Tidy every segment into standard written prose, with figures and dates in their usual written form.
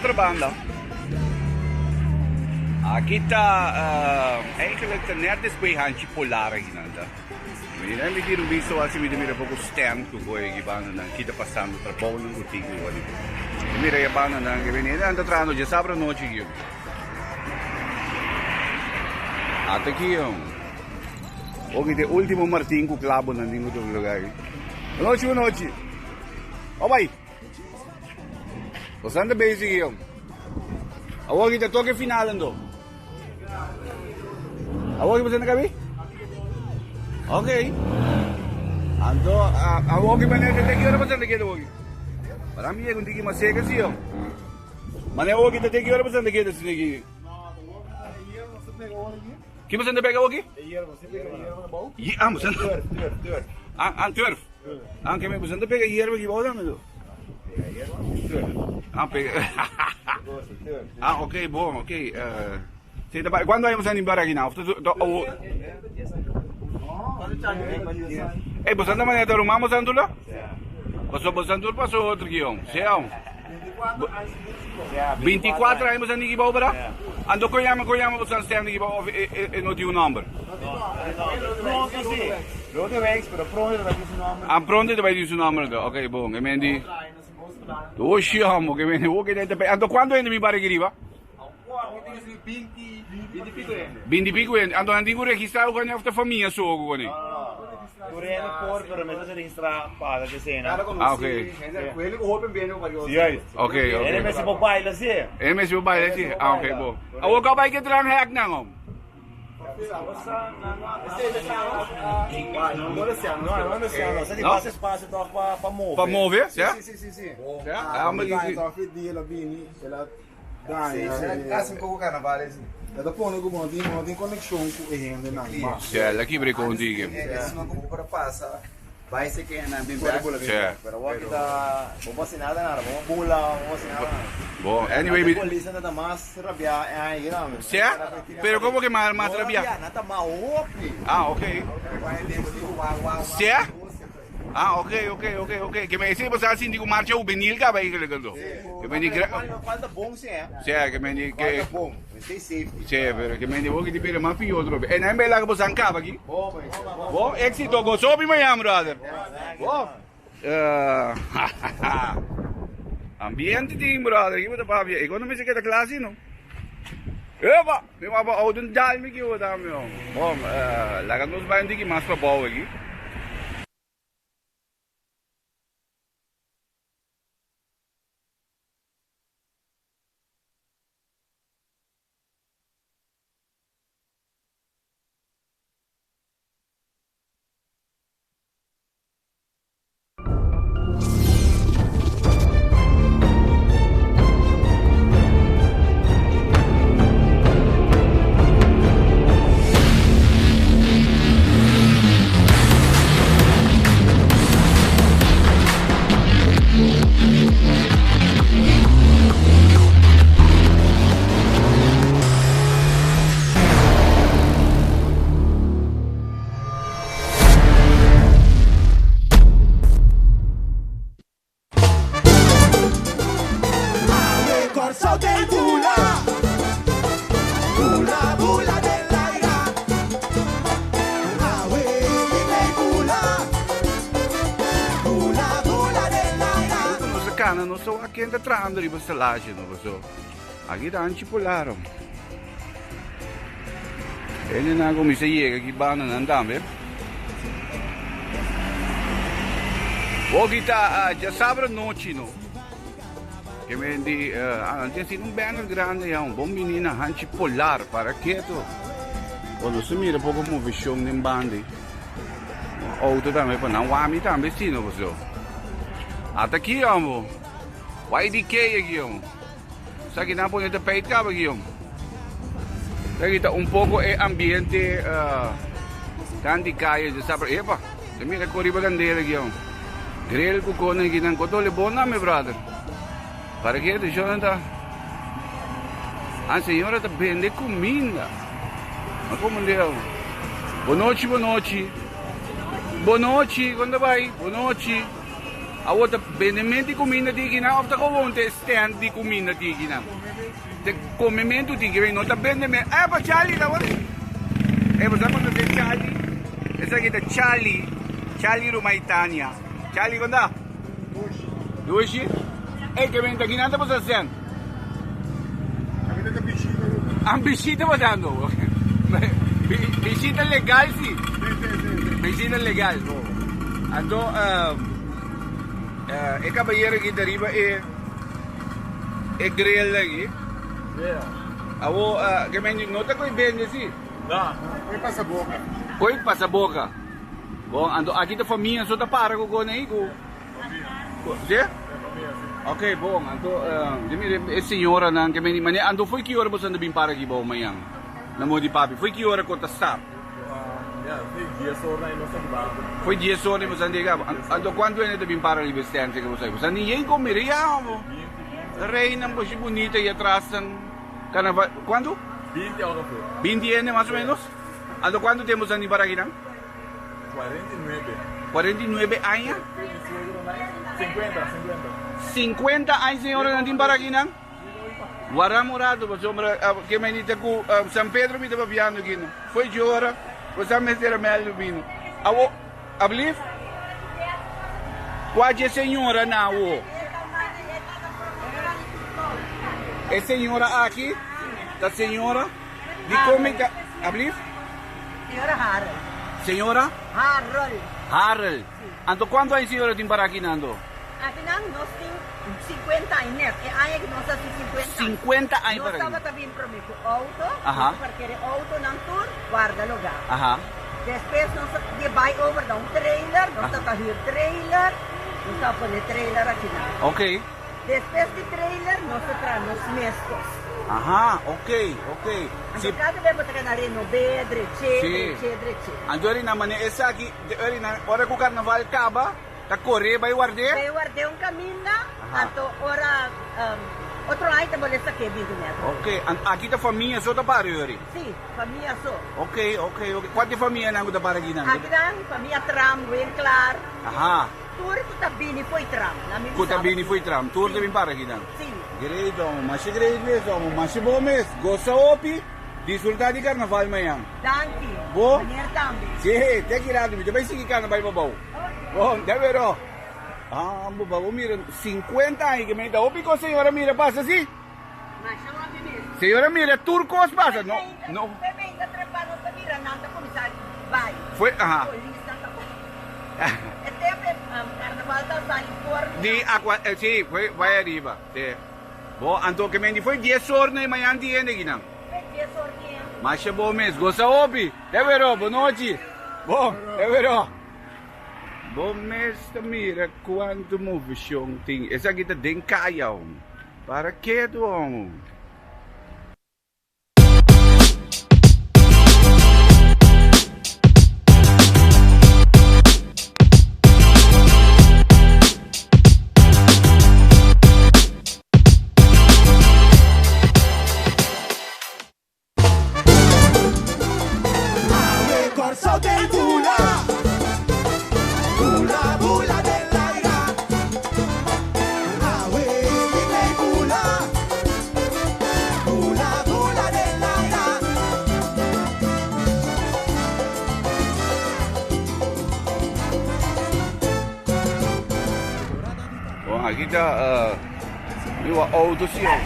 otro banda. Aki ta eigenlijk ta net despues hanchi polar aki nan ta. Mira mi tira un visto asi mi ta mira poco stand cu goy aki banda nan ki ta pasando trabounan cu tin cu wak. Mi mira e banda nan ke bini nan ta trahando djasabra anochi aki. Ata aki oki ta e ultimo martin cu clabonan tin cu tur lugar aki. Bonochi bonochi. O bai. Bosan ta bezig hier. Awor ki ta toke final ando. Awor ki bosan ta kabi? Ok. Anto, awor ki manera te ki ora bosan ta keda awor ki? Para mi yega un tiki mas cerca si yo. Manera awor ki ta te ki ora bosan ta keda si ki? Ki bosan ta pega awor ki? Ah, bosan. Ah, ah, turf. Ah, ke bosan ta pega hierba ki bou tambe to? Ah, pega. Ah, ok, bon, ok. Uh, sí, ta cuando hay bosan limpiar aquí na? Of to oh. Ey, bosan ta manera ta ruman bosan tur lo? Paso bosan tur paso otro guion. Sea. 24 aña bosan di bou para? Ando kon yama kon yama bosan stand di bou of e, e, e no tin un nomber? Lodewijk, pero pronto ta bai su nomber. Ah, pronto ta bai su nomber anto. Ok, bon. E mendi. Oshi amo, ke mendi. Oke, den te Anto cuánto hende mi para aquí riba? 20 y pico hende. Anto nan tin ku registra ku of ta famia so ku kone? Tur hende por, pero mester se registra pa que cena. Ah, ok. Ok, ok. Hende mester por baila si. Hende mester por baila si. Ah, ok, bon. Awor kau bai ke tran hek nan om? No? Pa move, ja? Ja, maar die- Ja, lekker break contigo. Ja. Bon, anyway, mi- Ja? Pero como que mas mas rabia? Ah, ok. Ja? Ah, ok, ok, ok, ok. Ke me ese boso a sinti ku marcha juvenil kaba eigenlijk anto. Ke men di gra- Falta bon sí, eh. Ja, ke men di ke Falta bon. Stay safety. Sí, pero ke men di bo ki di bira mas pior otro. E nan bela ke boso an kaba aki. Bon, éxito, gozo pi mañana, brother. Bon. Eh, ambiente tin, brother. Ki bo ta papia? E kono mester keda kla así, no? Epa! Mi wak auto un dal mi ki bo ta mi. Bon, eh, laga nos bai un tiki mas pa bou aki. Nos a cana nos a wak ken ta trahando riba stalage no paso aki ta anchi polaro. Hendenan cuminsa yega aki banda nan tambe. Hopi ta djasabra nochi no. Ke men di nan tin asina un banner grandi ya un bon bini na hanchi polar para keto. Bo no sa mira poko moveshon den bandi. Auto tambe pa nan wami tambe si no paso. Ata aki amo. YDK aki amo. Sa ki nan pone tapijt kaba aki amo. Sa ki ta un poko e ambiente tanti kaya djasabra. Epa, ta mira ku riba kandela aki amo. Grill ku kone aki nan kotole bon nan mi brother. Para ke tu shona ta. Ah señora ta bende kuminda. Ma komo ndeo. Bonochi bonochi. Bonochi, kon ta bai? Bonochi. Awor ta bendemento di kuminda tin kinan òf ta gewoon ta e stand di kuminda tin kinan? Ta komementu tin kinan, no ta bendemento. Epa Charlie ta wak. E bo sa konosé Charlie? Esaki ta Charlie, Charlie Rumaitania. Charlie kon ta? Dushi. Ey ke benta kinan ta boso stand? An bishita bo dando. Bishita legal si. Bishita legal. Anto e caballero aki ta riba e e grill aki. Awo ke men no ta koy bende si. No, koy pasa boca. Koy pasa boca. Bon, anto aki ta famia so ta para ku kone ahi ku. Si? Ok, bon, anto di mira e señoranan ke meni mane anto foi ki ora boso anda bin para aki bou mañan na modo di papi? Foi ki ora ku ta start? Ya, foi dies ora i nos ta riba. Foi dies ora i boso anda yega. Anto kuantu hende ta bin para riba e stand ke boso ai? Boso anda yen kon mira ya bo. Reinan boshi bunita i atras nan karnaval. Kuantu? Binti ora foi. Binti hende mas o menos? Anto kuantu tempu boso anda bin para akinan? 49. 49 aña? 50, 50. 50 aña señora nan tin para aki nan? Wara un rato pasobra ke manita ku San Pedro mi ta papiando aki no. Foi djora, bo sa mester a mel bino. Awo, ablief? Kua dje señora na awo? E señora aki ta señora di kon mi ta, ablief? Señora Harold. Señora? Harold. Harold. Si. Anto cuanto aña señora tin para aki Nando? Akinan nos tin 50 aña net. E aña aki nos haci 50 aña. 50 aña para aki. Nos tabata bin prome cu auto. Aha. Nos a parkera e autonan tur guarda lugar. Aha. Despues nos a di bay over na un trailer. Nos tabata huur trailer. Nos tabata pone trailer akinan. Ok. Despues di trailer nos ta traha nos mes kos. Aha, ok, ok. Anto kada bes bo ta keda renob'é, drech'é, drech'é, drech'é. Anto eri nan manera esaki, eri nan ora ku karnaval kaba ta kor'é bai ward'é? Bai ward'é un kaminda, anto ora otro aña ta bolbe sak'é bin kuné atrobe. Ok, anto aki ta famia so ta para eri? Si, famia so. Ok, ok, ok. Kua ta e famianan ku ta para akinan? Akinan famia Tram, Winklaar. Aha. Tur ku ta bini fo'i tram. Na mi Ku ta bisaba bini si. fo'i tram. Tur ta bin para kinan. Si. Great omo. Masha great mes omo. Masha bon mes. Gosa hopi. Disfruta di carnaval mañan. Danki. Bo. Meneer tambe. Si, te aki rato mi ta bai sigui carnaval pa bou. Bon, ta wero. Ah, bo ba bo mira 50 aña ke mei ta hopi kos señora mira pasa si. Masha hopi mes. Señora mira tur kos pasa. No, no. Fue mei ta trepa nos ta mira nan ta kuminsá bai. Fue, aha. Polisnan ta E tempo e carnaval ta sali for di. Di aqua, si, fue bai ariba, si. Bo, anto ke men di fue dies or na e mañan di hende kinan. Fue dies or di hende. Masha bo mes, gosa hopi. Te wero, bo nochi. Bo, te wero. Bo mes ta mira cuanto movecion tin. Esaki ta den caya, hombre. Para ketu, hombre. Bon, aki ta mi wak auto si oh.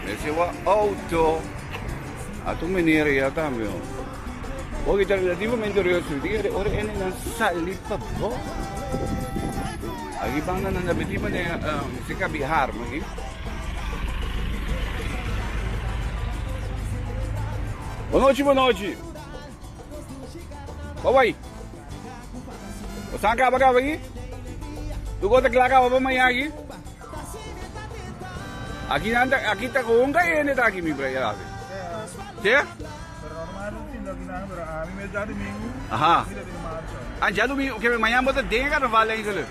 Mester wak auto. Ata un meneer ya tambe oh. Oki ta relativamente rustig. Di kere ora ene nan sali pa bo. Aki banda nan ta beti manera se kabi harma aki. Bonochi bonochi. Bye bye. Bo sa kaba kaba aki? Tu kos ta kla kaba pa maña aki? Aki nan ta aki ta con ka hende ta aki mi bra ya hace. Che? Aha. Ah, djadomingo, oke, mañana bo ta den e carnaval eigenlijk.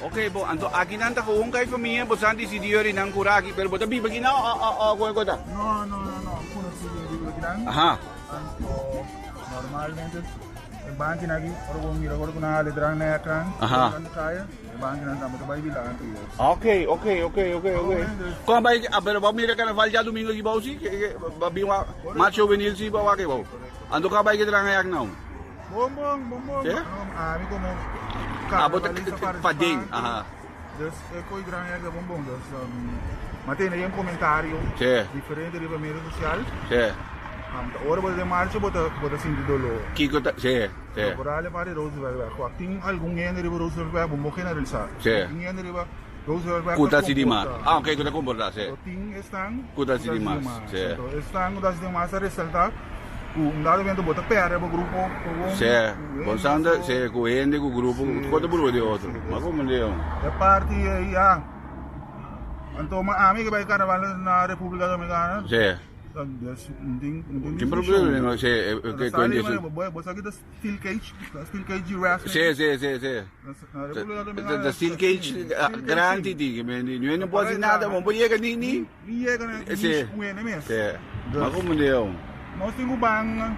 Oke, bo, anto aki nan ta gewoon ka e famia, bo sa disidi yori nan cura aki, pero bo ta biba aki nan o o o con e kota? No, no, no, no, conoci den biba aki nan. Aha. Anto, normalmente. E bankinan aki, ora bo mira ora ku nan hala e dran na ekran, dran di kaya, e bankinan tambe ta bai dilanti yes. Ok, ok, ok, ok, ok. Kon bai, ah, pero bo mira karnaval djadumingo aki bou si? Bo bin wak marcha hubenil si bo wak ei bou. Anto kon bai ke dran ayak nou? Bon bon, bon bon. Si? Ami komo Ah, bo ta karnavalista paden, partisipante. aha. Dus e koe dran ayak ta bon bon. Dus m'a tene den komentario Si. diferente riba medio sosial. Si. Ta ora bo ta den marcha bo ta bo ta sinti doló. Kiko ta, si, si. Bo por a lepa di Rooseveltweg. Wak tin algun hende riba Rooseveltweg, bo no generalisá. Si. Tin hende riba Rooseveltweg Ku ta ta sinti mas. komportá. Ah, ok, ku ta komportá, si. Anto tin esnan Ku ta sinti mas, si. Anto esnan ku ta sinti mas ta resaltá ku un dado momento bo ta pèrdè bo grupo gewoon Si, ku bo hende san ta, so. si, ku hende, ku grupo, Si, ku ta brua di otro. si. Ma komprendé. E parti ei ya. Anto ma ami ke bai karnaval na Repúblika Dominikana. Si. Tin problema si Bo sa kita steel cage? Steel cage di wrestling? Si, si, si, si. Ta steel cage grandi di, mi no por haci nada, bo por yega ni ni. Ni yega ni Si. Si. Ma como deo? Nos tin cu ban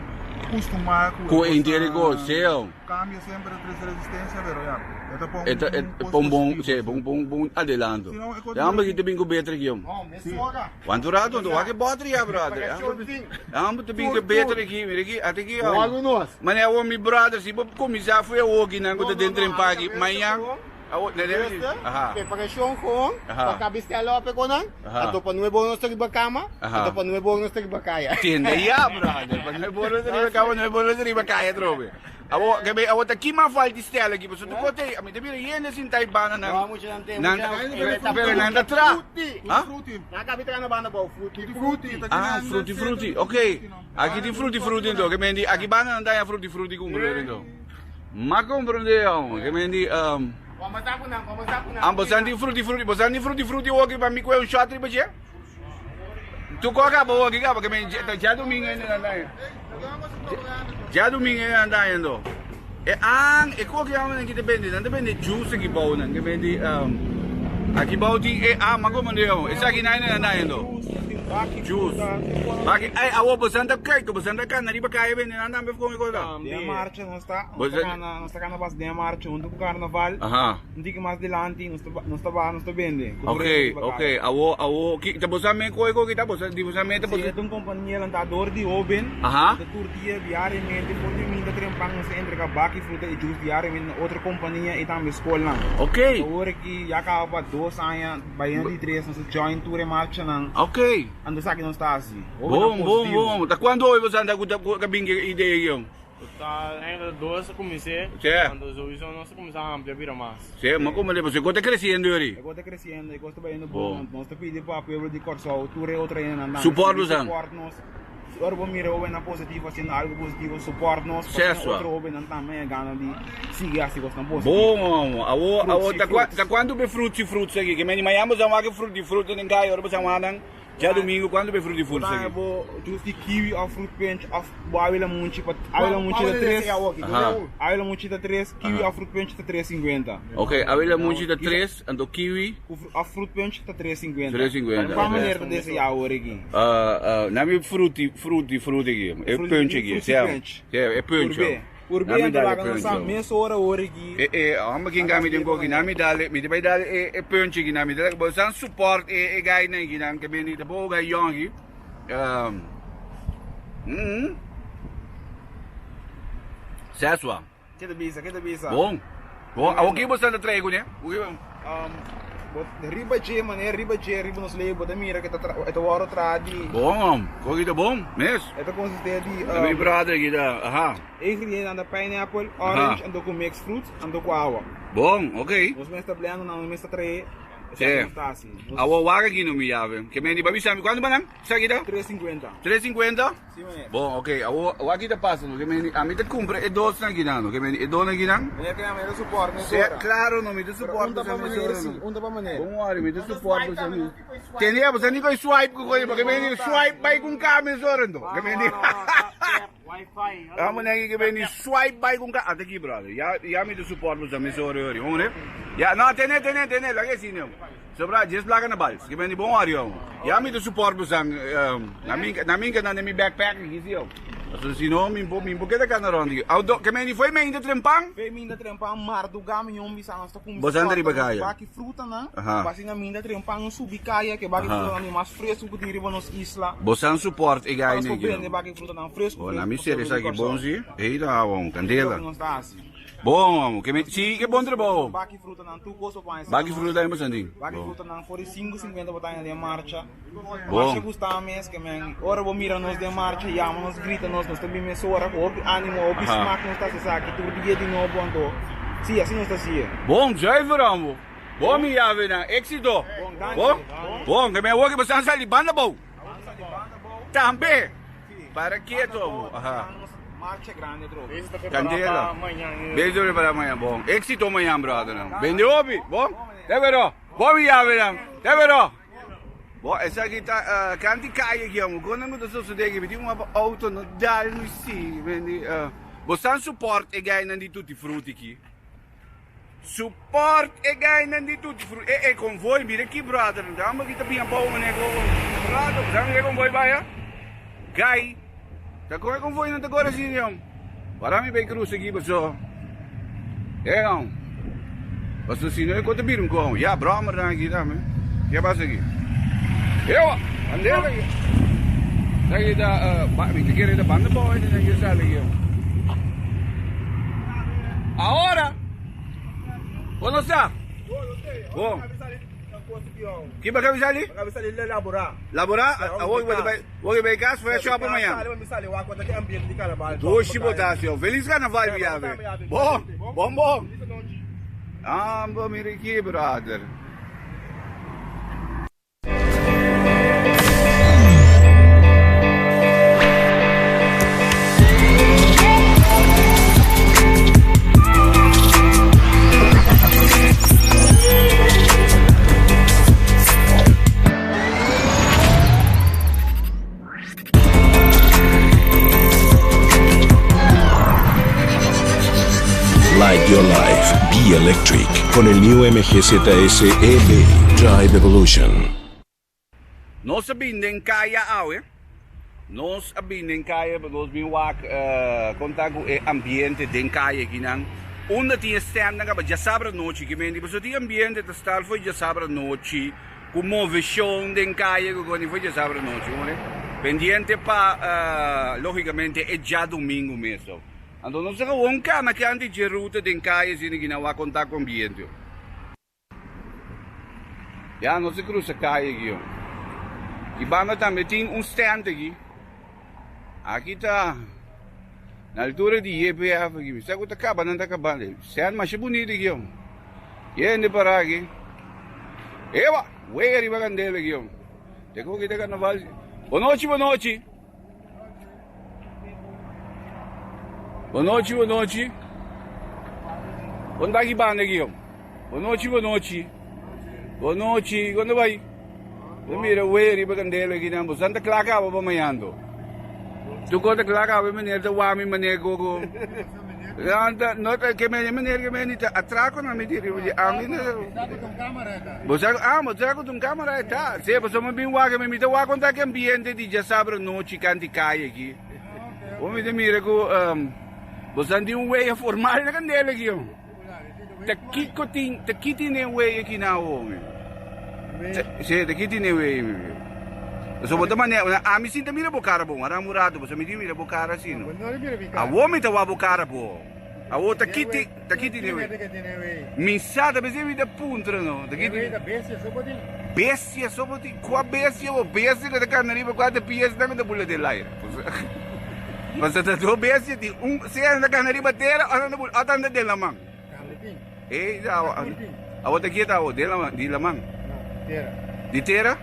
custuma cu Cu henter e cos, si. Cambio semper ta trece resistencia, pero ya, e ta pon E ta un pon bon, positivo, si, pon pon pon adelanto. Si no, e cos Ya hombre ki ta bin cu beter aki, hombre. Cuanto rato anto wak e boter ya brother. Ambo ta bin cu beter aki, mira aki, ata aki. Mane awor mi brother si bo cuminsa fu e woki nan cu ta den trempa aki, mañan awor ne debe aha. Preparacion gewoon Aha. pa cabistea lope con nan, Aha. anto pa nuebe ora nos ta riba cama, Aha. anto pa nuebe ora nos ta riba caya. Tende ya brother, pa nuebe ora nos ta riba cama, nuebe ora nos ta riba caya atrobe. Awor, ke be, awor ta ki mas falta di stèl aki, pasobra tur kote, ami ta bira yende sinta e banda nan, No, mucha nan te, nan mucha ta, nan, pero, eh, ta pero nan ta tra. fruti. Ha? Nan kabi tra na banda bou, fruti, fruti. Ah, fruti fruti, ok. Aki tin fruti fruti anto, ke men di, aki banda nan ta haña fruti fruti kumpra anto. M'a komprende aun, ke men di, um, Kombersa ku nan, kombersa ku nan. ah, bosan tin fruti fruti, bosan tin fruti fruti oki pa mi kue un shot riba dje? Tu koka bo oki kaba, ke men, ta djadumingo ainda nan ta haña. Djadumingo e nan ta hañando. E an e koki amo nan ki ta bende, nan ta bende juice aki bou nan, ke bende aki bou tin e ah ma komo deo, esaki nan nan ta hañando. Juice. Baki ay awo bosan ta kijk, bosan ta kana riba kaya bende nan tambe of kon e cosa? Den marcha nos ta, nos ta kana, nos ta kana bas den marcha hunto ku karnaval. Aha. Un tiki mas dilanti nos ta nos ta baha nos ta bende. Ku Ok, tur esaki ok. bakaya. Awo, awo, ki ta boso me koe koe kita boso di boso me ta Si boso. e ta un kompania lantador di hoben, Aha. ku ta tur dia diariamente for di minta trempan nos ta entrega baki fruta i juice diariamente na otro kompania i tambe skolnan. Ok. Awor aki ya kaba pa dos aña bayendo di tres nos a join tur e marchanan. Ok. Anto esaki nos ta hasi. Hopi ta Bon, bon, positivo. bon. Ta kuando hoy boso anda ku ta ku a bin ke idea aki? Total, eigenlijk dos a kumins'é, Sí. anto sowieso nos a kuminsá amplia bira mas. Sí, ma komo le pasobra e kos ta kresiendo yori. E kos ta kresiendo, e kos ta bayendo Bon. bon. Nos ta pidi pa pueblo di Kòrsou, tur e otro hendenan tambe, Support sigui nos an. support nos. Si ora bo mira hóbennan positivo hasiendo algu positivo, support nos, pasobra Sesua. otro hóbennan tambe a gana di sigui hasi kosnan positivo. Bon omo. Awo, Fruits awo i ta kua, fruits. ta kuantu be fruits i fruits aki? Ke meni mañana bo sa wak e fruit i fruit den kaya ora bo sa wak nan. Djadumingu kuantu be fruti Bo fursa ta aki? bo juice di kiwi of fruit punch of bo awe lamunchi pa awe lamunchi ta tres awe lamunchi ta tres kiwi of fruit punch ta tres sinkuenta. Ok, awe lamunchi ta tres, anto kiwi. Of fruit punch ta tres sinkuenta. Tres sinkuenta, Kua ok. manera ta desea awor aki? Na mi fruti fruti fruti aki, e punch aki, Fruti punch. Si, e punch. Urbe. Urbe anto laga nos sa mesora ora aki. E e homber kin ka mi tin koki nan mi dale mi ta bai dale e e punch aki nan mi ta bo san support e e guy nan aki nan ke bini ta bo guy yong aki mm Seswa. Ke ta bisa ke ta bisa. Bon bon awo ki bo san ta trae kuné? Riba dje manera riba dje riba nos ley bo ta mira ke ta e ta wòrdu traha di. Bon hom, koki ta bon mes. E ta konsisté di. Mi brother aki ta aha. E ingredientenan ta pineapple, orange anto ku mixed fruits anto ku awa. Bon, ok. Nos mes ta blend nan nos mes ta trae. Sí. Awa wak aki no mi yabe. Ke men di ba bisa mi kuantu banan esaki ta? Tres sinkuenta. Tres sinkuenta? Sí meneer. Bon, ok. Awo, wak ki ta pasa no? Ke men di, ami ta kumpra e dosnan aki nan no. Ke men di, e donan aki nan? Meneer ke mi ta support mes Sí, ora. klaro no, mi ta support Pero un ta pa mes meneer ora sí, no. un ta pa meneer. Bon wari, mi ta support boso mi. Tende ya, boso ni koy swipe ku koy, porque men di swipe bai kun ka mes ora no. Ke men di, Amo negi ke men di swipe bai kun ka. Ata ki brother, ya, ya mi ta support boso mes ora yori. Hombre, ya, no, tene, tene, tene, laga e sine. Sobra djes placa na bals. Ki beni bon ori omo. Ya mi ta support bosan. Na mi na mi na mi backpack aki si omo. Pasobra si no, mi bo, mi bo keda kana rond aki. Auto, ke meni foi meinta trempan? Fe minda trempan, marduga mi yon bisa nos ta kuminsá Bo santa riba kòrta nos kaya. baki frutanan, Aha. pa asina minda trempan nos subi kaya ke baki Aha. frutanan di mas fresku ku tin riba nos isla. Bo san support e Pa gai nos por neki bende no. baki frutanan fresku Bo na fresku mi pa ser pueblo di esaki bon Kòrsou. si. Ei ta awa un Esei kandela. loke nos ta hasi. Bon amo, ke me si ke bon trabou. Baki frutanan tur kos bo paña Baki fruta tambe bo san tin. Baki Bon. frutanan for di 5.50 bo ta haña den marcha. Bon. Masha gusta mes ke men ora bo mira nos den marcha yama nos grita nos nos ta bin mesora ku hopi animo hopi Aha. smak nos ta hasi esaki tur dia di nobo anto si asina nos ta hasi'e. Bon zuiver amo. Bon mi yawe nan. Exito. Bon danki. Bon. Bon ke me awor ke bo san sali banda bou. Awor bo sali banda bou. Tambe. Si. Para Banda keto bou amo. Aha. nos marcha grandi atrobe. Deze ta prepará Candela. pa mañan. Bezig prepará mañan. Bon. Exito mañan brother nan. Bende hopi. Bon. Te vero. Bon mi yawe nan. Te vero. Bo, esaki ta kanti kaya aki amo. Kon nan ku ta sosode aki? Mi tin un apa auto no dal mi si. Mendi, bo san support e gainan di Tutti Frutti aki? Support e gainan di Tutti Frutti. E, e konvoi, mira aki brother. Dame aki ta bin abou mane ko. Brother, bo sa mira e konvoi bai ha? Gai. Ta kon e konvoi nan ta kore asina yom? Wara mi bai cruza aki paso. E non. Paso si no e kota bira un kon. Ya, brommer dan aki tambe. Ke pasa aki? Ewa, bandera aki. Aki ta, uh, mi ta kere ta banda boy den aki sali aki. Ahora. Bo no sa? Bon. Ki ba kabi sali? Kabi sali laborá. Laborá? Awor bo ta bai. Bo ke bay cas fue shopping mañan. Dushi bo ta haci. Feliz carnaval mi yabe. Bon, bon bon. Amba mira aki brother. Light your life, be electric con el new MG ZS EV Drive Evolution. Nos a bin den kaya awe. Nos a bin den kaya pa nos bin wak kon ta ku e ambiente den kaya akinan. Unda tin e stèntnan kaba djasabra nochi ki menti pasobra tin ambiente ta stal for djasabra nochi. Ku moveshon den kaye ku koni foi djasabra anochi ore pendiente pa logicamente e djadumingu meso. Anto nos a gewoon kana kanti dje ruta den kaye asina ki nan wak konta ku ambiente. Ya nos a krusa kaye aki yo. Ki banda tambe tin un stand aki. Aki ta na altura di YPF aki. Mi sa ku ta kaba nan ta kaba. Stand masha bunito aki yo. Yende para aki. Ewa! Wega riba candela aki yo. Te como kita carnaval. Bonochi, bonochi. Bonochi, bonochi. Onda aki banda aki yo. Bonochi, bonochi. Bonochi. Konde bai? Bo mira wega riba candela aki nan. Bo santa kla kaba pa mañando. Tu kota kla kaba meneer ta wami meneer koko. Anta no ta ke meni meneer ke meni ta atraco na mi diri di ami na. Bo sa ah bo sa ku un camera eta. Se bo so bin wak mi ta wak konta ke ambiente di djasabra nochi kanti kaya aki. Bo mi ta mira ku bo sa tin un wea formal na kandela aki. Ta kiko tin ta ki tin den wea aki na awo mi. Se ta ki tin den wea mi. So bo ta mane ami sin ta mira bo cara bon aran un rato pasobra mi tin mira bo cara si no. Awo mi ta wak bo cara bo. Awo ta ki tin ta ki tin den wea. Mi sa ta bese mi ta puntra no. Ta ki tin. Bestia so bo tin. Kua bestia bo? Bestia ku ta kana riba kuater pies nan ku ta bula den laira. Pasobra ta do bestia tin un sea nan ta kana riba tera o nan ta bula o ta anda den laman. Ey awo ta kiet awo den laman di laman? Di tera?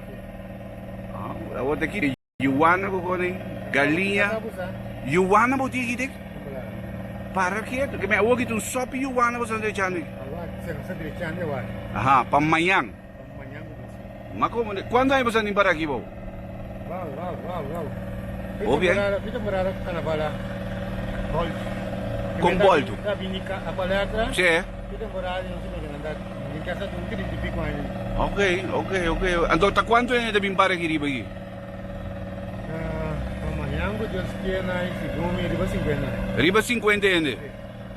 Awo ta kiet yuwana ku kone galiña yuwana bo tin aki dek? Para kieto ke awo ki ta un sopi yuwana bo sa drechando aki? Aha pa mañan. Ma como de cuando aña bo sa nin para aki bo? Hopi aña? Con bolto? Si. Ok, ok, ok. Anto ta cuanto aña ta bin para aki riba aki? Mañan ku Dios kier na segun mi riba 50. Riba 50 hende.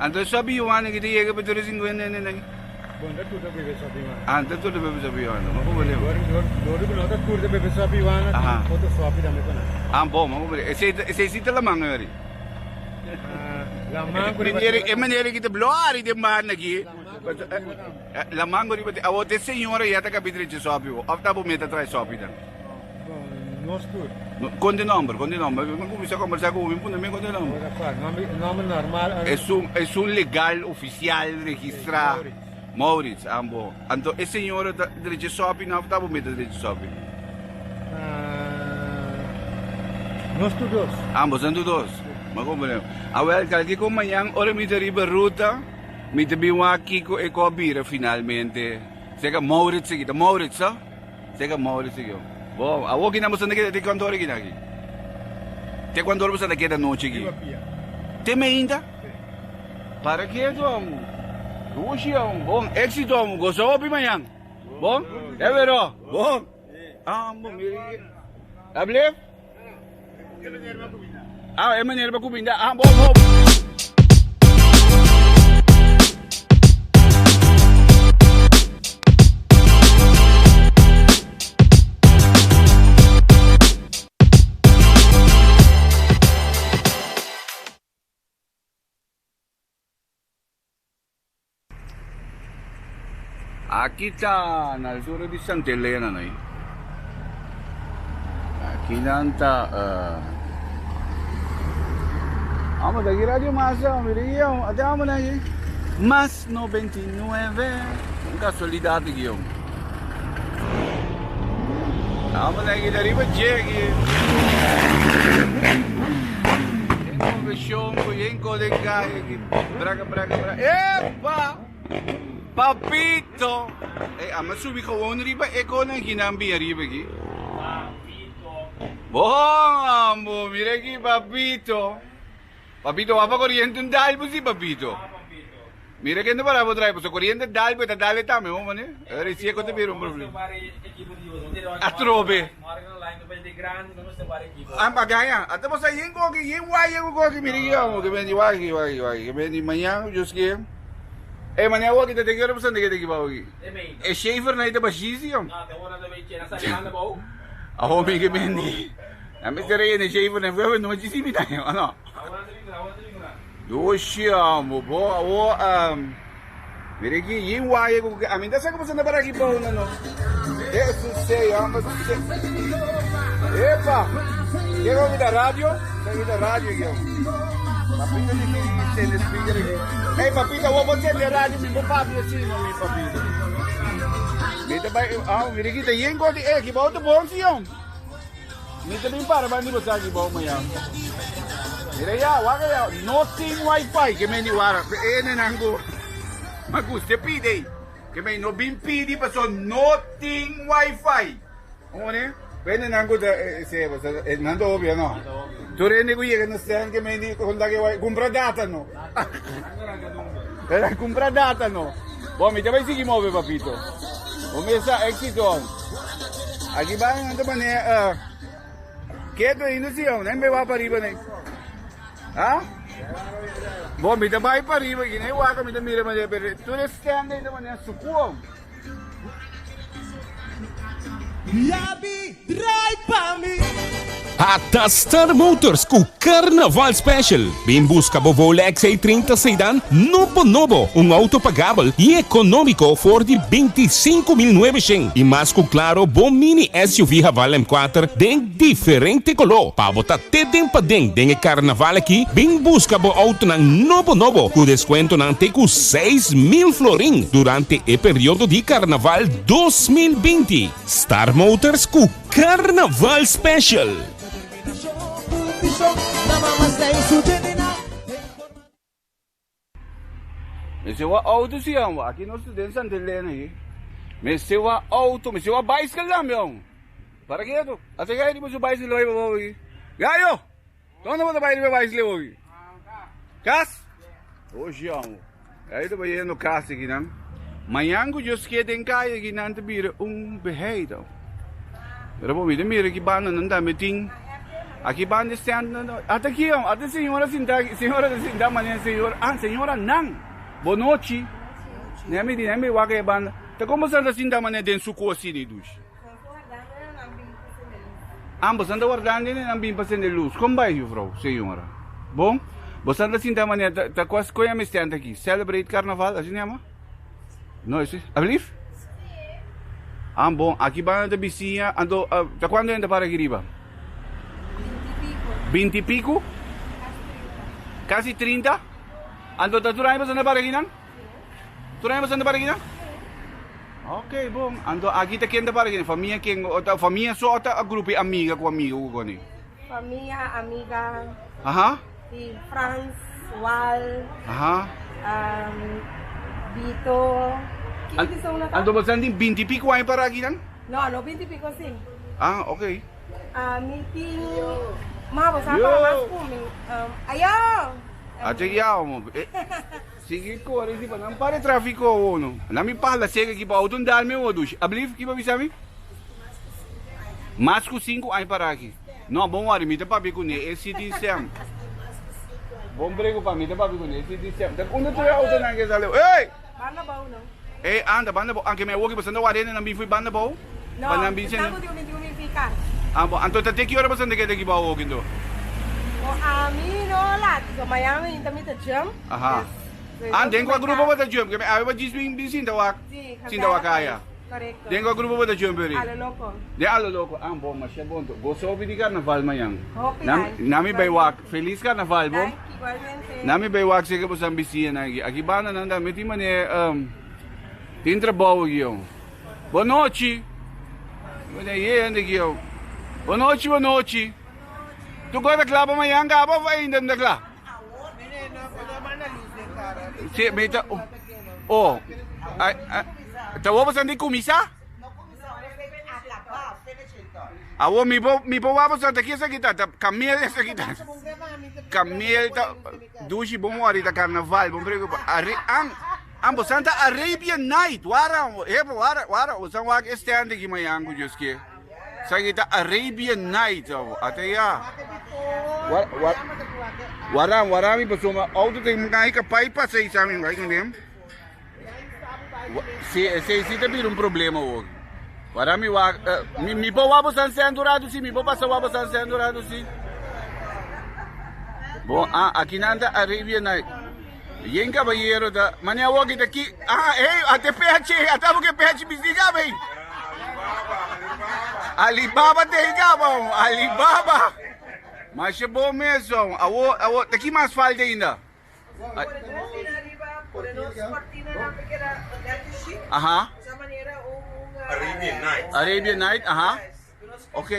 Anto sopi yuana ki ta yega pa tur e 50 hende nan? Bon ta tur ta bebe sopi yuana. Ah, ta tur ta bebe sopi yuana. Ma problema. Dor di ku no ta tur ta bebe sopi yuana, tin otro sopi tambe pa nan. Ah, bon, ma problema. Esei esei si ta laman ori. Laman ku riba E manera ki ta blori den banda aki. Laman ku riba Awor te señora ya ta kabi drecha sopi bo of ta bo meta trae sopi dan? Nos tur. Kon di nomber, kon di nomber. Mi kuminsa kombersa ku bo, mi puntra mi kon di nomber. Nomber normal. Esun, esun legal, ofisial, registrá. Maurits, ah bo. Anto e señora ta drecha sopi nan of ta bo meta drecha sopi? Nos tur dos. Ah, boso tur dos. Ma komprende. Awel, kalke ku mañan ora mi ta riba ruta. Mi ta bin wak kiko e ko a bira finalmente. Seka Maurits aki, ta Maurits so? Seka Maurits aki. Bo, awor kinan bo sta keda te kuantu ora kinan aki? Te kuantu ora bo sta keda anochi aki? Te meinta? Para ketu amo. Dushi amo. Bon, éxito amo. Gosa hopi mañan. Bon? E vero? Bon. Amo, mira aki. Ablef? Ah, e meneer pa cuminda. Ah, bon, bon. Aki ta na altura di Santa Elena no. Aki nan ta Amo ta aki radio masa, mira aki amo, ate amo na aki. Mas 99. Un casualidad aki amo. Amo na aki ta riba dje aki. E conversion cu yen code cai aki. Braga braga braga. Epa! Papito! Ey, ama subi gewoon riba e konan aki nan bin ariba aki. Papito. Bon ambo, mira aki papito. Papito wak pa koriente un dalbo si papito. Mira ken ta para bo trae pasobra koriente dalbo e ta dal e tambe bo mane. Recién ku ta bira un problema. Atrobe. Ah, gaya. Ata bo sa yen koki, yen waya ku koki mira aki amo ke bendi wak aki wak aki wak aki. Ke bendi mañan Dios kier. Ey mañan awor ki ta te ki ora bo santa ke te ki bou aki. E shaver na ita bashisi yom. Awor mi ke bendi. Na mester reyena e shaver na fue nochi si mi ta o no. Dushi amo bo awor mira aki yin waya ku ami ta sa ku bo santa para aki bou na no. Eso sei amo se. Epa! Ke ko kita radio? Ke kita radio aki amo. Papito di ki sende speaker aki. Hey papito awor bo sende radio mi bo papia asina mi papito. Mi ta bai ah mira aki ta yin ko di eh ki bou ta bon si yom. Mi ta bin para bandi bo sa ki bou mañan. Mira ya, wak ya, no tin wifi ke men di wara. E nenan ku ma gusta pidi ei. Ke men no bin pidi paso no tin wifi. One, e nenan ku ta se bo sa nan ta obvio no. Tur hende ku yega na stand ke men di konta ke wifi, kumpra data no. Kumpra data no. Bon, mi ta bai sigui move papito. Bo mesa éxito. Aki bai nan ta mane keto ainda si aun, nan bai pa riba nei. Ha? Bon, mi ta bai pa riba aki, nei waka mi ta mira mane, pero tur e stand ei ta mane suku aun. Yabi draai pa mi. Ata Star Motors ku Carnaval Special! Bin buska bo Volvo XC30 Sedan nobo nobo, un auto pagabel y economico for di 25.900 y mas cu claro bo mini SUV Haval M4 den diferente color. Pa bo ta te den paden den e carnaval aki, bin buska bo autonan nobo nobo cu descuentonan te cu 6.000 florin durante e periodo di Carnaval 2020. Star Motors cu Carnaval Special! Mester wak auto si amo. Aki nos ta den Santa Elena aki. Mester wak auto, mester wak bicycle tambe amo. Para ketu. Ata gai riba su bicycle bai pabou aki. Gayo! Donde bo ta bai riba bicycle aki? Kas? Oshi amo. Gayo ta bai yendo kas aki nan. Mañan ku Dios ke den kaya aki nan ta bira un beheida. Pero bo mi ta mira ki banda nan tambe tin. Aki ban di stand no no. Ata aki oh, ata señora sinta aki. Señora ta sinta manera señor. Ah, señora nan. Bonochi. Nemi di nemi wak e banda. Ta como boso ta sinta manera den su kosi ni dushi? Ah, boso ta wardando ni nan bin pa sende luz. Kom bai, juffrouw, señora. Bon? Boso ta sinta manera ta ta kos koe mi stand aki. Celebrate carnaval, asina yama? No, ese, alblief? Ah, bon, aki banda ta bisiña, anto, uh, ta cuando enta para aki riba? Binti pico. Casi 30. Anto ta tur aña pasando para aki nan? Tur aña pasando para aki nan? Ok, bon. Anto aki ta ken ta para aki nan? Famia ken? O ta famia so o ta grupo amiga ku amiga ku koni? Famia, amiga. Aha. Si, Frans, Wal. Aha. Um, Vito. Ken ki son na ta? Anto bosan tin binti pico aña para aki nan? No, no binti pico si. Ah, ok. Ah, mi tin Ma bo sa para mas ku mi. Um, ayo! Ate ya mo. Eh, Sigui kore si pa nan para e trafiko awo no. Nan mi pala sega ki pa auto ndal mi awo dushi. Ablief ki pa bisa mi? Mas ku sinku aña para aki. No bon wari mi ta papia kuné e si tin sèm. Bon prego pa mi ta papia kuné e si tin sèm. Ta unda tur e autonan ke sali? Ey! Banda bou no. Ey anda banda bou. Anke mi awo ki boso anda wari nan bin fui banda bou. No, Pa nan bin esnan ku di un 21 mi fika. Ah bon, anto ta te ki ora boso anda keda aki bou awo ki ndo? Bon ami no laat, so mañana mi ta mi ta jump. Aha. Ah, den kua grupo bo ta jump? Ke mi awe bo djis bin bin sinta wak. Si, Sinta wak aya. Korekto. Den kua grupo bo ta jump eri? Alo Loko. Den Alo Loko. Ah bon, masha bon to. Gosa hopi di karnaval mañan. Hopi Nan danki. nan mi bai wak. Felis karnaval bo. Danki igualmente. Nan mi bai wak seke bo san bisiña nan aki. Aki banda nan tambe tin manera tin trabou aki yo. Bonochi. Wanneer je hende aki yo. Bonochi, bonochi. Tu kos ta kla pa mañan kaba of ainda no ta kla? Si, mi ta Oh, ai, ai, ta wou boso di kuminsá? Awor mi por mi por wak boso ta ki esaki ta? Ta kamel esaki ta. Kamel ta dushi bon wòri ta karnaval bon preokupa. Are an an boso ta Arabian night wara hepa wara wara boso wak e stand aki mañan ku Dios ke. Esaki ta Arabian Night awo. Ata ya. Waran, waran mi pasobra auto tin ngai kapai pasa i sa mi ngai kende. Si, esei si ta bira un problema awo. Waran mi wak, mi, mi por wak bosan sèn un ratu si, mi por pasa wak bosan sèn un ratu si. Bon, ah, aki nan ta Arabian Night. Yen kabayero ta, mane awo ki ta ki, ah, hey, ate pechi, ata bo ke pechi bisti kaba hey. Alibaba te kaba, Alibaba. Masha bo meso, awo, awo, ta ki mas falta ainda? Aha. Arabian Night. Arabian Night, aha. Ok.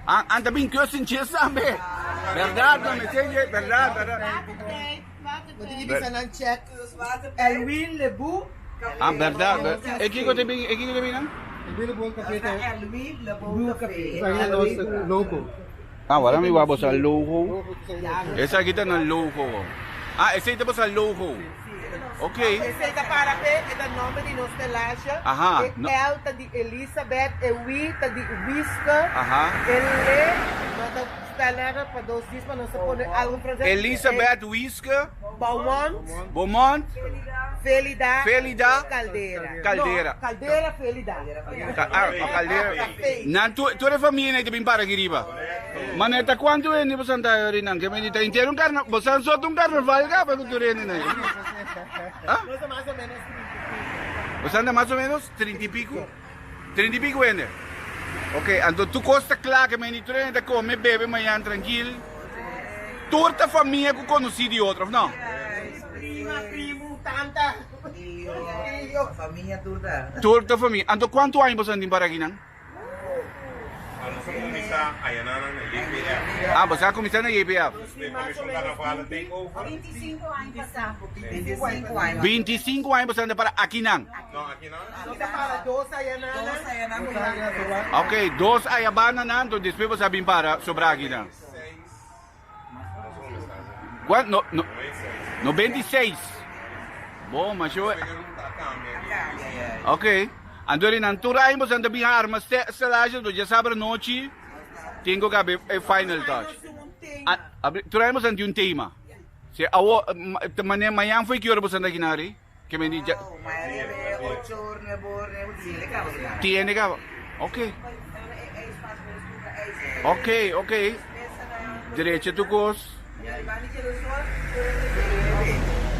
An, an ta bin kussentjes tambe. Berdad, no me sê, berdad, berdad. Bo tin ki bisa nan check Elwin Lebu. Ah, berdad. E kiko te bin, e kiko te bin nan? Elwin Lebu Café ta. Elwin Lebu Café. Esaki ta nos logo. Ah, wara mi wak boso logo. Esaki ta nan logo. Ah, esei ta boso logo. Ok. Esei ta para p'e, e ta nomber di nos telasha. Aha. E L ta di Elisabeth, e W ta di Wiske. Aha. E Le no ta spel nada pa dos dis pa nos ta pone algo franses. Elisabeth, Wiske. Beaumont. Beaumont. Felida. Felida. Caldera. Caldera. No, Caldera Felida. Ah, Caldera. Nan tur, tur e familia nan ta bin para aki riba. Mane ta cuanto hende boso ta ori nan? Ke meni ta entero un carna, boso an sot un carnaval ka pa ku tur hende nan. Ah? Nos ta mas o menos 30 y pico. Boso anda mas o menos 30 y pico? 30 y pico hende. Ok, anto tur cos ta cla ke meni tur hende ta come, bebe mañan tranquil. Tur ta famia ku conoci di otro, of no? Prima, primu, tanta, tio. Famia tur ta. Tur ta famia. Anto cuanto aña boso an tin para aki nan? Nos a kuminsá ayananan na JPF. Ah, boso a kuminsá na JPF. Despues Komishon Karnaval a take over. 25 aña pasá. 25 aña. 25 aña boso a para akinan? No, akinan. Nos a para dos ayananan. Dos ayananan. Ok, dos ayabananan, anto despues boso a bin para sobra akinan. Cuan? No, no, 96. Bon, ma sho. Ok. Anto ri nan tur aña boso ta bin arma stelage, do djasabra nochi. Tin ku kabe e final touch. Tur aña boso tin un tema. Si awo mane mañan foi ki ora boso anda kinari? Ke men di ja. Tiene kaba. Ok. Ok, ok. Drecha tu kos.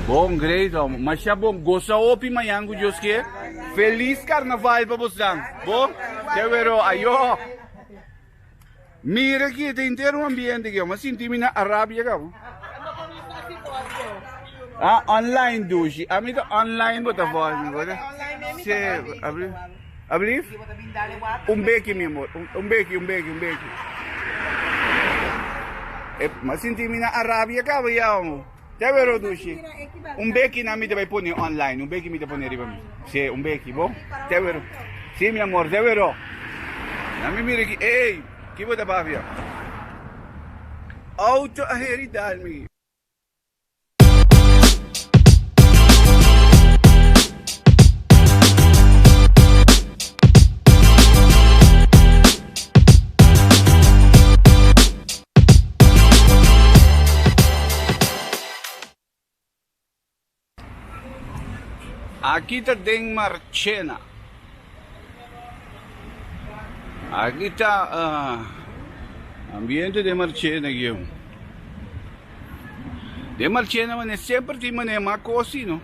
Bon, great hom. Masha bon. Gosa hopi mañan ku Dios ke. Feliz carnaval pa bosnan. Bon? Te wero. Ayo. Mira aki, ta henter un ambiente aki. Mi a sinti mi na Arabia kaba. Ah, online dushi. Ami ta online bo ta volg mi, bo ta? Si, abri. Ablief? Un beki, mi amor. Un beki, un beki, un beki. E, mi a sinti mi na Arabia kaba ya, homo. Te wero dushi. Un beki na mi ta bai pone online. Un beki mi ta pone riba mi. Si, un beki, bo? Te wero. Si, mi amor, te wero. Na mi mira ki, ey, ki bo ta papia? Auto a heri dal mi. Aki ta den Marchena. Aki ta ambiente den Marchena aki. Den Marchena mane semper tin mane mas cos si no.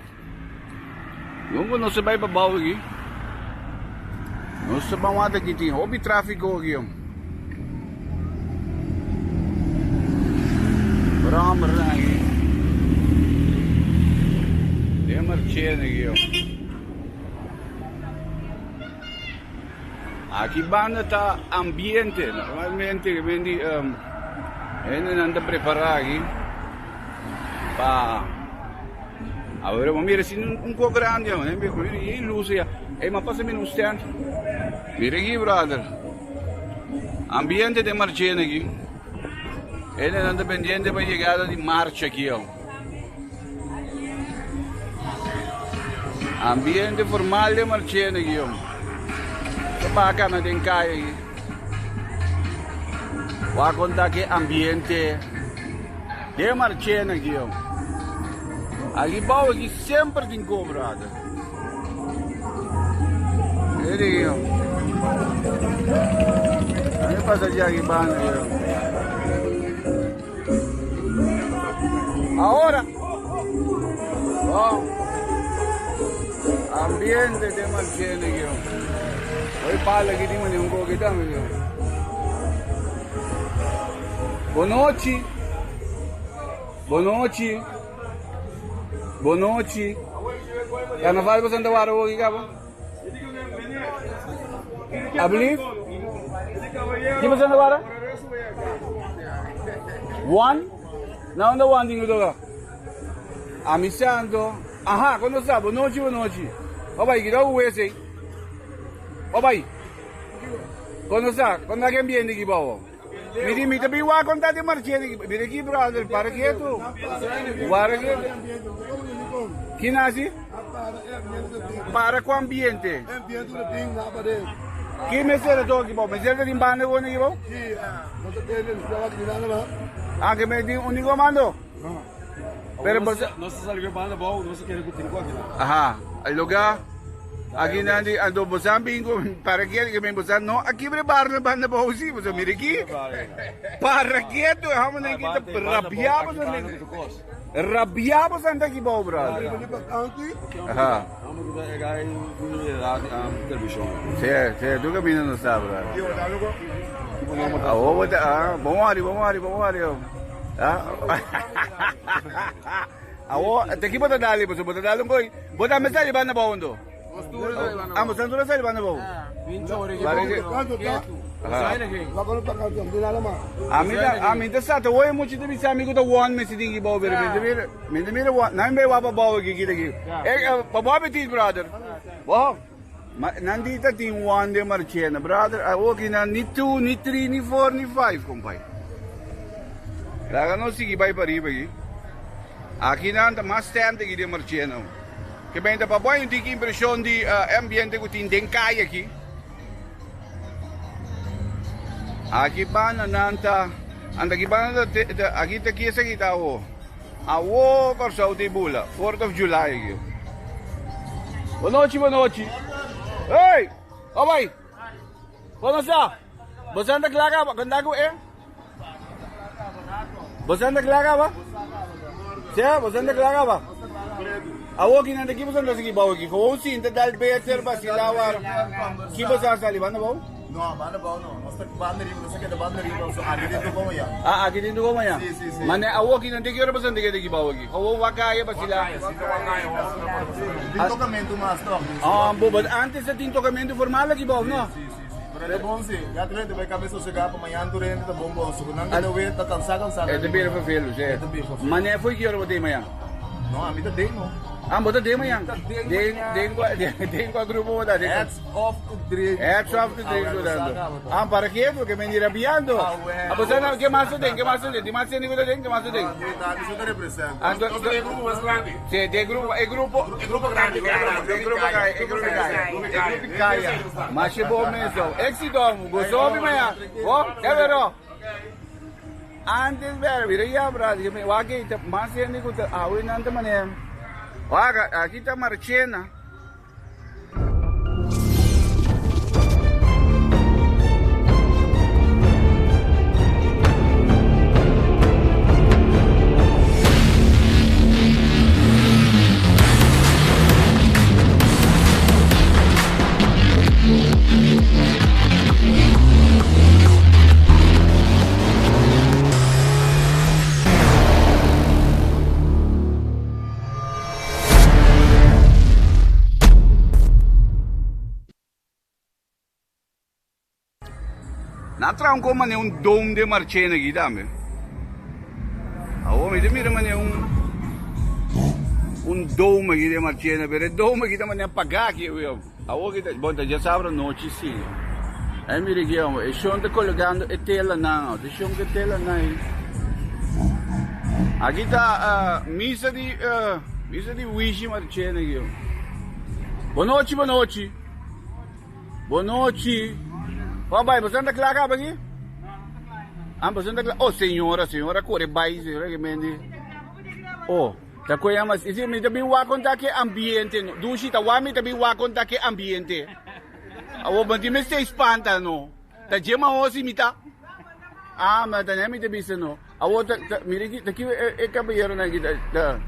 Lungo nos ta bay pa bao aki. Nos ta ban wak aki tin hopi trafico aki. Brommer aki. Den Marchena aki. Aki banda ta ambiente. Normalmente hendenan ta prepara aki pa Awor bo mira si un ko grandi awe, mira e luz ya. Ey ma pasa mira un stand. Mira aki brother. Ambiente den Marchena aki. Hendenan ta pendiente pa yegada di marcha aki awe. Ambiente formal den Marchena aki awe. Ta baha kana den kaya aki. Wak kon ta ki ambiente. Den Marchena aki yo. Aki bou aki semper tin ko brother. Mira aki yo. A mi pasa di aki banda yo. Ahora. Oh. Ambiente den Marchena aki yo. Hoy pala aki tin un ko aki tambe yo. Bonochi. Bonochi. Bonochi. Carnaval bo Santa Wara hoki kaba? Ablief? Ki bo Santa Wara? One? Na unda one dingo toka? Ami santo. Aha, kono sa? Bonochi, bonochi. Babai, kita uwese. Babai. Kono sa? Kono na ambiente ki bawo? Mi di mi ta bin wak kon ta di marchena ki. Mira ki brother, para ketu. Para ketu. Ki nasi? Para ku ambiente. Ki mester ta toki bo? Mester ta tin banda ku ki bo? Ah, ke me tin uniko mando? Pero bo Nos ta sali banda bou, nos ta kere ku tin ku aki. Aha, e lugar aki nan di anto bo sa bin ku para ke ke men bo sa no a kibre bar na banda bou si, bo sa mira aki. Para ketu e homennan aki ta rabia bo sa rabia bo sa ta aki bou brother. Aha. Si, si, tu caminda no sa brother. Awo bo ta, ah, bon wari, bon wari, bon wari. Awo, te ki bo ta dali boso? Bo ta dali un koi? Bo tambe sali banda bou ando? Ah, bo santura sali banda bou? Ami ta, ami ta sa, ta woi mucho ta bisa ami ku ta won mesi tin ki bou, pero mi ta mira, mi ta mira won, nan be wapa bou aki kita aki. Eh, pa bo apetit, brother. Bo, nan di ta tin won den Marchena, brother, awo ki nan ni two, ni three, ni four, ni five, kompai. Laga nos sigui bai pariba aki. Aki nan ta mas tent aki den Marchena. Ke benta pa bo un tiki impresion di ambiente ku tin den kaya aki. Aki banda nan ta, anda aki banda ta, ta aki ta ki esaki ta awo. Awo Kòrsou ta e bula, Fourth of July aki. Bonochi, bonochi. Hey! O bai! Kono sa? Boso anda kla kaba? Kanda ku e? Boso anda kla kaba? Sê, boso anda kla kaba? Awo ki nanda ki boso anda sigi bou aki? Gewoon sinta dal beter basila war. Ki boso a sali banda bou? No, banda bou no. Nos ta banda riba, nos ta keda banda riba. So aki tin tuko mañan. Ah, aki tin tuko mañan. Si, si, si. Mane awo ki nanda ki ora boso anda keda ki bou aki? Gewoon wakaya basila. Wakaya, sinta wakaya. Tin tokamentu mas toch. Ah, bo, but antes ta tin tokamentu formal aki bou, no? Si, si, si. Pero e ta bon si. Ya tur hende bai kabes sosegá pa mañan tur hende ta bon bon. So ku nan keda wet ta kansa kansa. E ta bira vervelend, si. E ta bira vervelend. Manera fo'i ki ora bo ta ei mañan? No, ami ta den no. Ah, bo ta den mañan? Mi ta den mañan. Den, den, den kua grupo bo ta? Hats off to drink. Hats off to drink bo ta. Ah, para ke? Porque men di rabiando. Ah, well. Ah, bo sa na ke mas ta den? Ke mas ta den? Tin mas hende ku ta den? Ke mas ta den? No, mi ta, mi so ta represent. Ah, Nos ta den e grupo mas grandi. Si, den grupo, e grupo. E grupo grandi. E grupo kaya, e grupo kaya. E grupo kaya. Masha bo mes oh. Éxito, gozo hopi mañana. Bo, severo. Antes bera, mira ya bra, dije mi, wak ei ta mas hende ku ta awe nan ta manera. Wak, aki ta Marchena. Na traha un kon manera un dom den Marchena aki tambe. Awor mi ta mira manera un un dom aki den Marchena, pero e dom aki ta manera pagá aki awe. Awor ki ta, bon ta djasabra anochi si. Ai mira aki homber, e shon ta kologando e telanan, e shon ku e telanan ei. Aki ta misa di misa di Wishi Marchena aki. Bonochi bonochi. Bonochi. Bo bai, bo ta kla kaba aki? Ah, bo ta kla. Oh, señora, señora kore bai, señora ke mende. Oh, ta koe ama, si mi ta bin wak konta ke ambiente no. Dushi ta wak mi ta bin wak konta ke ambiente. Awo bo tin mester spanta no. Ta dje mahosi mi ta. Ah, ma ta ne mi ta bisa no. Awo ta, ta mira aki, ta ki e, e caballeronan aki ta, ta.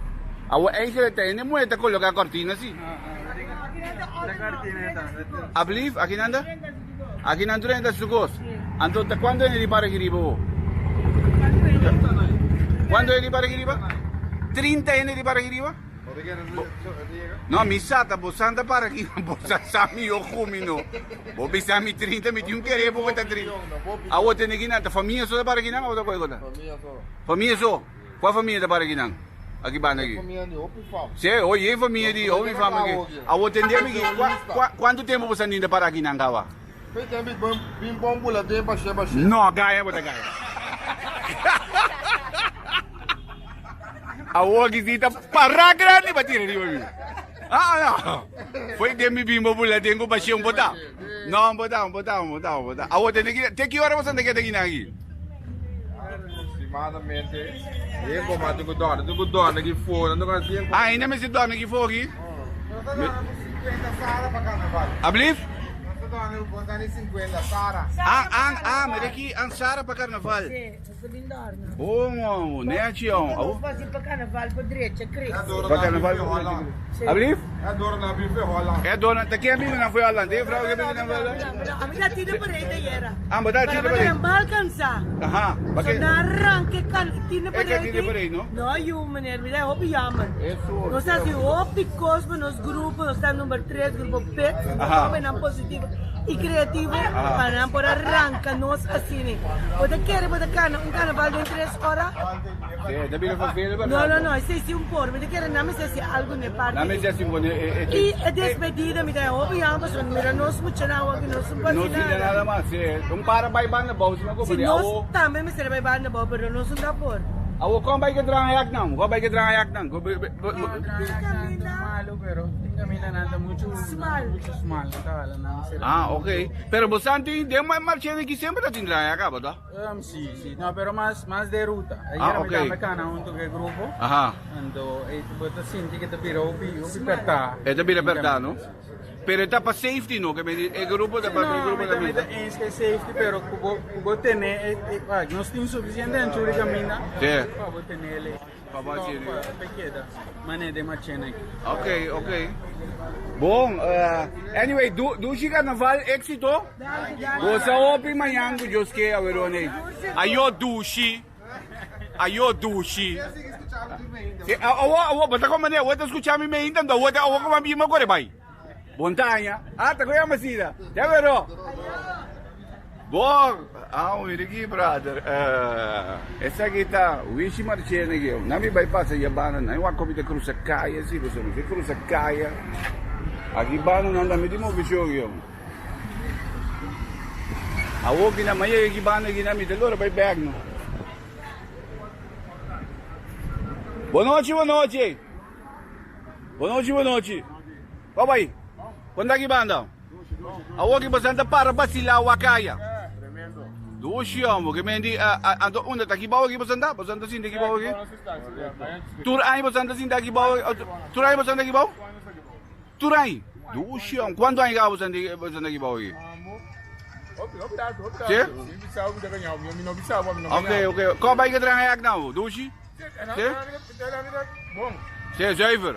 Awo eigenlijk ta hende muhe ta coloca cortina si. Ablief, aki nan ta? Aki nan tur hende ta su cos. Anto ta cuanto hende di para aki riba bo? Cuanto hende di para aki riba? 30 hende di para aki riba? No, mi sa ta bo santa para aki, bo sa sa mi yo cu mi no. Bo bisa mi 30, mi tin un kere bo ta 30. Awo tene ki nan, ta famia so ta para ki nan o ta koi kota? Famia so. Famia so? Kua famia ta para ki nan? Aki banda aki. Famia di hopi fam. Se, oye famia di hopi fam aki. Awo tende mi ki, kua, kuantu tempo bo sa ninda para ki nan kawa? Fe tempo i bin bon bula den bashe bashe. No, gaya bo ta gaya. Awo aki si ta para grandi pa tira riba mi. Ah, no. Foi den mi bimbo bula den ku bashe un bota. No, un bota, un bota, un bota, un bota. Awo tene ki, te ki ora bo santa keda kina aki? Aproximadamente, e como tu ku dorme, tu ku dorme ki fo, no kan sien. Ah, ainda me se dorme ki fo aki? Nos ta dorme ku 50 Sara pa carnaval. Ablief? Nos ta dorme ku 50 Sara. Ah, ah, ah, mira ki an Sara pa carnaval. Sí. Oh, oh, nechi oh. Nos fasi pa carnaval pa drecha kris. Pa carnaval pa drecha kris. Ablief? E dora na bife Holland. E dora, ta ken bibi na foi Holland? E vrouw ke bibi na foi Holland? Ami ta tira parede ayera. Ah, bo ta tira parede. Pero mal cansa. Aha. So na arranque kan tira parede. E ka tira parede, no? No, yu meneer, mi ta hopi jammer. Eso. Nos hasi hopi kos pa nos grupo, nos ta number 3, grupo Pet. Aha. Hopi positivo y creativo pa nan por arranca nos asina. Bo ta kere bo ta cana un carnaval den 3 ora? Sí, ta bira vervelend pa No, no, no, esei si un por. Mi ta kere nan mester hasi algo n'e parti. Nan mester hasi un e Y e despedida mi ta hopi jammer pasobra mira nos muchanan awo aki nos no por No hasi sina nada. nada mas, sí. Un para bai banda bou si no Si komo di nos awo. tambe mester bai banda bou pero nos no ta por. Awo kon bai ke traha yak nan? Kon bai ke traha yak nan? Malo pero tin caminda nan ta mucho mucho smal no ta hala nan sera. Ah ok. Pero bo san tin den marchena aki semper ta tin traha yak aba ta? Si si no pero mas mas de ruta. Ah ok. Ayer mi tambe cana hunto cu e grupo. Aha. Anto bo ta sinti ke ta bira hopi hopi perta. E ta bira perta no? Pero e ta pa safety no, ke e grupo ta pa e grupo ta No, mi ta eens ke safety pero ku bo ku bo tene e nos tin suficiente anchura di caminda pa bo tene el Pa bo haci pa keda mane den machena aki. Ok, ok. Bon, anyway, dushi carnaval exito. Goza hopi mañan ku Dios ke awerone. Ayo dushi. Ayo dushi. Si, awo, awo, bo ta con manera, awo ta scucha mi meinta, anto awo ta, awo como a bima core bai. Bon taña. Ah, ta con yama asina. Ya vero. Bon, ah, mira aquí, brother. Esaki ta Wishi Marchena aquí. Na mi bai pasa ya banda, na iwa komi ta cruza calle, si, pasobra mi ke cruza calle. Aki banda nan tambe tin movecion, yo. Awor ki nan a yega ki banda ki nan mi ta lora bai bek no. Bonochi bonochi. Bonochi bonochi. Kwa bai? Kon ta ki banda? Awor ki bosan ta para basila wakaya. Dushi homo ke men di anto unda ta ki bou aki bosan ta? Bosan ta sinta ki bou aki? Tur aña bosan ta sinta ki bou? Tur aña bosan ta ki bou? Tur aña? Dushi hombre. Cuanto aña caba bo santa aki bao aki? Si? Ok, ok. Ko bai ke traha yak nou? Dushi? Si? Si, zuiver.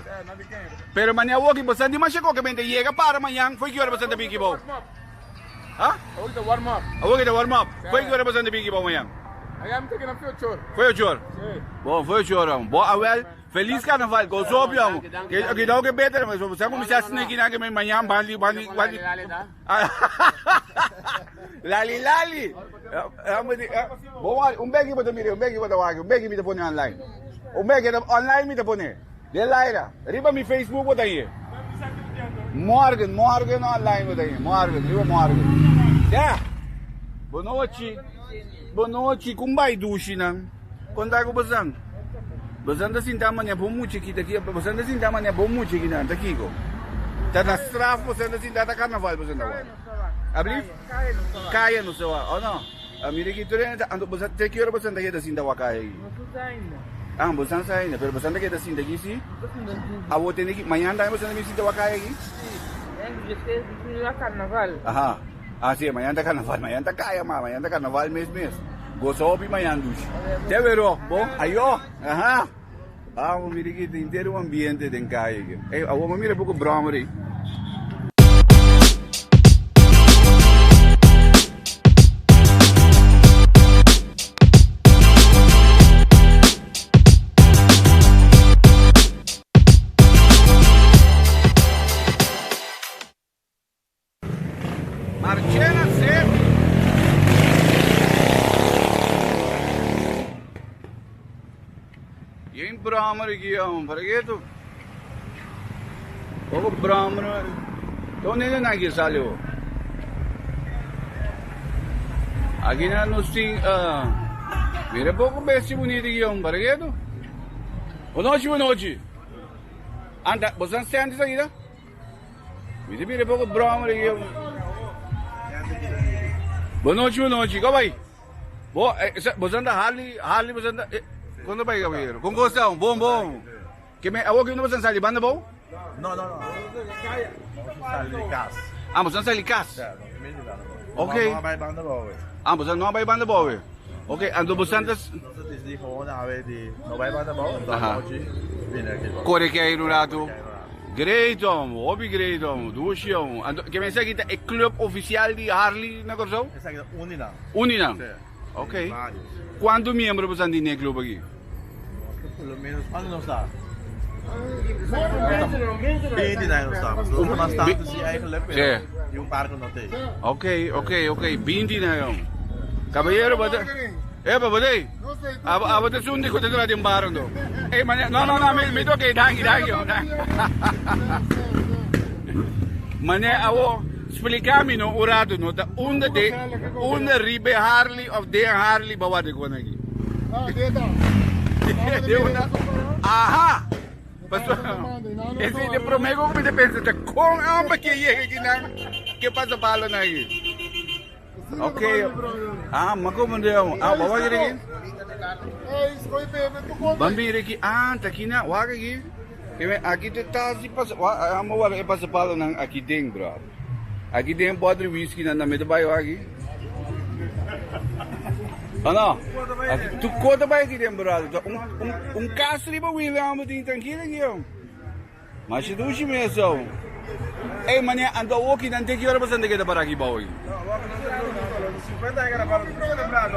Pero mane awoki bo santa masha koke bente yega para mañan foi ki ora bo santa biki bao? Ha? Awoki ta warm up. Foi ki ora bo santa biki bao mañan? Foi ocho or? Bon, foi ocho or. Bo awel. Feliz carnaval, gozo hopi amo. Ke dau ke beter, mas sa kuminsá sneki nan ke me mañan bandi bandi bandi. Lali lali. Bo wak, un beki bo ta mira, un beki bo ta wak, un beki mi ta pone online. Un beki online mi ta pone. De Laira, riba mi Facebook bo ta hie. Morgen, morgen online bo ta hie. Morgen, riba morgen. Ya. Bonochi. Bonochi, kumbai dushi nan. Konta ku bosan. Bosan ta sinta manera bon mucha aki ta ki bosan ta sinta manera bon mucha aki nan ta kiko? Ta na straf bosan ta sinta ta karnaval bosan ta wak? Ablief? Kaya nos ta wak, o no? A mira aki tur hende ta anto bosan te ki ora bosan ta keda sinta wak kaya aki? Ah bosan sa ainda pero bosan ta keda sinta aki si? Awor tene ki mañana tambe bosan ta bin sinta wak kaya aki? Aha. Ah si, mañana ta carnaval, mañana ta caya ma, mañana ta carnaval mes mes. Goza hopi mañana dushi. Te wero, bo, ayo, aha. Ah, bo mira aki, tin henter un ambiente den caya aki. Ey, awor bo mira poco brommer ey. Marchena City. Geen brommer aqui, homem. Para que tu? Pouco brommer. Então nem na aqui saliu. Aqui na nos tem, mira pouco bestia bonito aqui, homem. Para que tu? Boa noite, boa noite. Anda, você não sente isso aqui, tá? Mi ta bira poko broma di aki. Bon nochi, bon nochi. Ko bai? Bo, bo santa Harley, Harley bo santa, kon ta bai caballero? Kon kosta? Bon, bon. Ke me, awor ke no bo santa sali banda bou? No, no, no. Sali di kas. Ah, bo santa sali kas? Ok. No bai banda bou. Ah, bo no bai banda bou. Ok, anto bo santa. Nos a disidi gewoon awe di no bai banda bou, anto anochi bini aki. Kore kei un ratu. Great hom, hopi great hom, dushi hom. Anto ke men esaki ta e club oficial di Harley na Kòrsou? Esaki ta un di nan. Un di nan? Si. Ok. Varios. Kuantu miembro bo san tin den e club aki? Nos ta por lo menos, kuantu nos ta? 20 na nos ta. Nos ta mas tantu si eigenlijk, pero tin un par ku no t'ei. Ok, ok, ok, 20 na yon. Caballero, bo ta. Epa, bo t'ei? Abo, abo ta esun di ku ta dura den bar anto. Ey, mane, no, no, no, mi, mi ta ok, danki, danki, danki. Mane, abo, splika mi no un rato no, ta unda de, unda riba e Harley of den Harley bo wak di kon aki? Ah, den ta. De una. Aha! Paso, esse de promego como te pensa, tá com amba que chega aqui na que passa palo na aí. Ok. Ah, mas como deu? Ah, vamos aqui aqui. Bambira aqui. Ah, tá aqui na, wag aqui. Que vem, aqui te tá assim passa, ah, mas é passa palo na aqui tem, bro. Aqui tem bottle whisky na na meta baio aqui. Ah, não. Aqui, tu conta vai aqui dentro, brother. Um castro para William, tem tranquilo aqui, ó. Mas se duche mesmo. Ei, mané, anda aqui, não tem que hora você que para aqui, boy.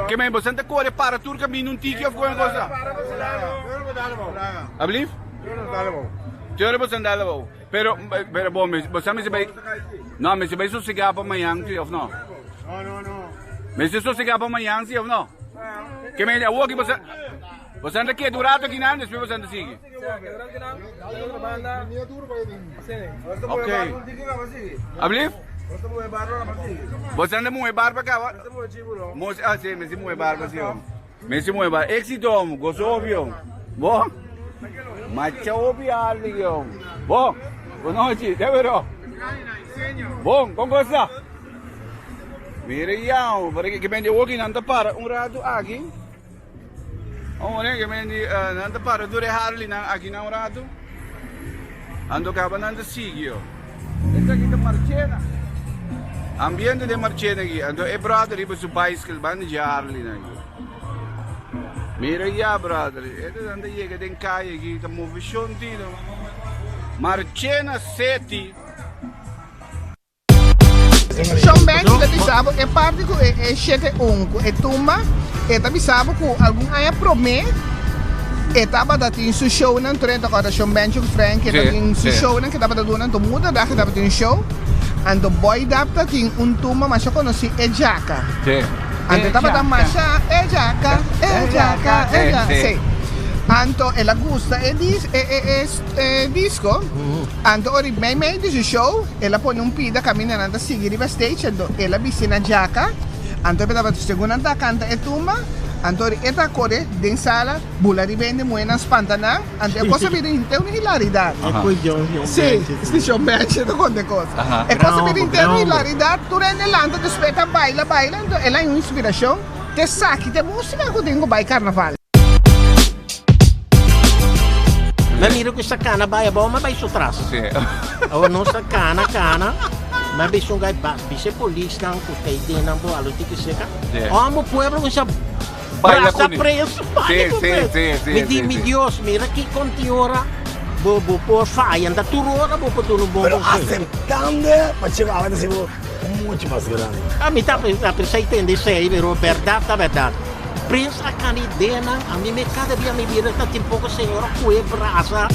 Que men, você anda corre para tur caminho um tiki of qualquer coisa. Ablief? Tuurlijk você anda lá, Pero, bom, você me vai. Não, mas você vai sossegar para amanhã, of não? No, no, no. Mas você sossegar para amanhã, sim ou não? Que men, o que você você anda aqui durante aqui não, depois você anda sigue. Ok. Ablief? Você anda muito barba cá? Ah, sim, mas muito barba, sim. Mas muito barba. Éxito, gozo, viu? Bom? Macha obi ali, Bom, boa noite, deve Bom, com gosta? Mira já, para que vende hoje não para um rato aqui. Olha que vende não para dure Harley não aqui não um rato. Ando acaba não sigue. Essa aqui é Marchena. Ambiente de Marchena aqui. Ando é brother iba su bicycle banda de Harley não. Mira já, brother. Esse anda chega den calle aqui, tá movição tino. Marchena City. Sean Ben ta bisabo e parti ku e e 7-1 ku e tumba e ta bisabo ku algun aña promé e tabata tin su shownan tur e ta kòrda Sean Bencho ku Frank e ta tin su shownan ke tabata duna anto moederdag e tabata tin show anto Boy Dap ta tin un tumba masha konosí e Djaka anto e tabata masha e Djaka e Djaka e Djaka si anto el a gusta e dis e e e disco anto ora mei mei di su show El a pone un pida kaminda nan ta sigui riba stage, anto el a bisti na djaka, anto e tabata segun nan ta kanta e tumba, anto ori e ta kore den sala bula riba hende muhénan spanta nan, anto e kos a bira henter un hilaridat. Si, si Shon Benchi ta konta e kos. E kos a bira henter un hilaridat, tur hende lanta despues ta baila baila, anto el a haña un inspirashon te saki te musika ku tin ku bai karnaval. Mi a mira ku esa kana bai abou, mi a bai su tras. Awor nos ta kana kana, mi a bisa un gai bas, bisa e polisnan ku ta ei den nan bo alo tiki seka. Amo pueblo kuminsá brasa preso, baila ku preso. Mi di, mi Dios, mira ki konti ora bo bo por faya, nta tur ora bo por duna un bon Pero konseho. aceptando pa chega awe ta sido mucho mas grandi. A mi ta a tende esei, pero bèrdat ta bèrdat. Prins a cana ideanan, a mi me cada dia mi bira ta tin poco señora cu e brasa.